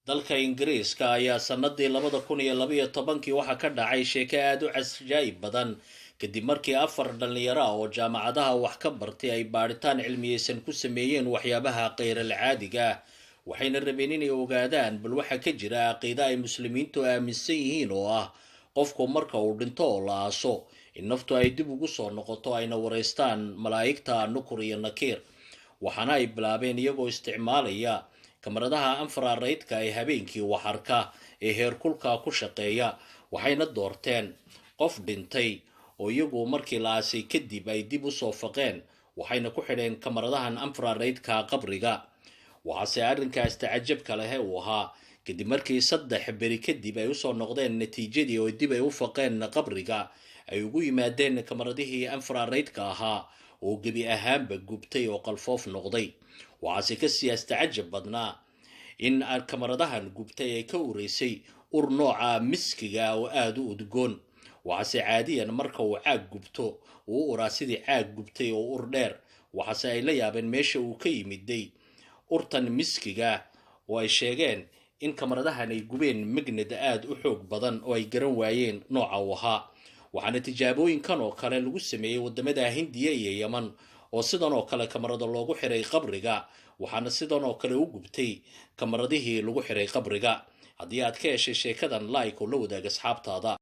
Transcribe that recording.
Dalka Ingiriiska ayaa sanadii 2012-kii waxaa ka dhacay sheeko aada u cajaa'ib badan, kadib markii afar dhallinyaro ah oo jaamacadaha wax ka bartay ay baadhitaan cilmiyeysan ku sameeyeen waxyaabaha kheyral caadiga ah. Waxayna rabeen inay ogaadaan bal waxa ka jira caqiida ay Muslimiintu aaminsan yihiin, oo ah qofku marka uu dhinto oo la aaso in naftu ay dib ugu soo noqoto, ayna wareystaan malaa'igta Nukur iyo Nakiir. Waxaana ay bilaabeen iyagoo isticmaalaya kamaradaha infrared-ka ee habeenkii waxarka ee heerkulka ku shaqeeya. Waxayna doorteen qof dhintay oo iyagu markii la aasay kadib ay dib usoo faqeen, waxayna ku xidheen kamaradahan infrared-ka qabriga. Waxaase arrinkaas tacajabka lehe uu ahaa, kadib markii 3 beri kadib ay usoo noqdeen natiijadii oo dib ay u faqeen qabriga, ay ugu yimaadeen kamaradihii infrared-ka ahaa oo gebi ahaanba gubtay oo qalfoof noqday. Waxaase ka siyaas tacajab badnaa in kamaradahan gubtay ay ka ureysay ur nooca miskiga oo aada u udgoon. Waxaase caadiyan marka uu caag gubto uu u uraa sidii caag gubtay oo ur dheer. Waxaase ay la yaabeen meesha uu ka yimiday urtan miskiga, oo ay sheegeen in kamaradahan ay gubeen magnad aada u xoog badan oo ay garan waayeen nooca uu ahaa. Waxaana tijaabooyinkan oo kale lagu sameeyey wadamada Hindiya iyo Yeman, oo sidan oo kale kamarada loogu xiray qabriga, waxaana sidan oo kale u gubtay kamaradihii lagu xiray qabriga. Haddii aad ka heshay sheekadan, like oo la wadaag asxaabtaada.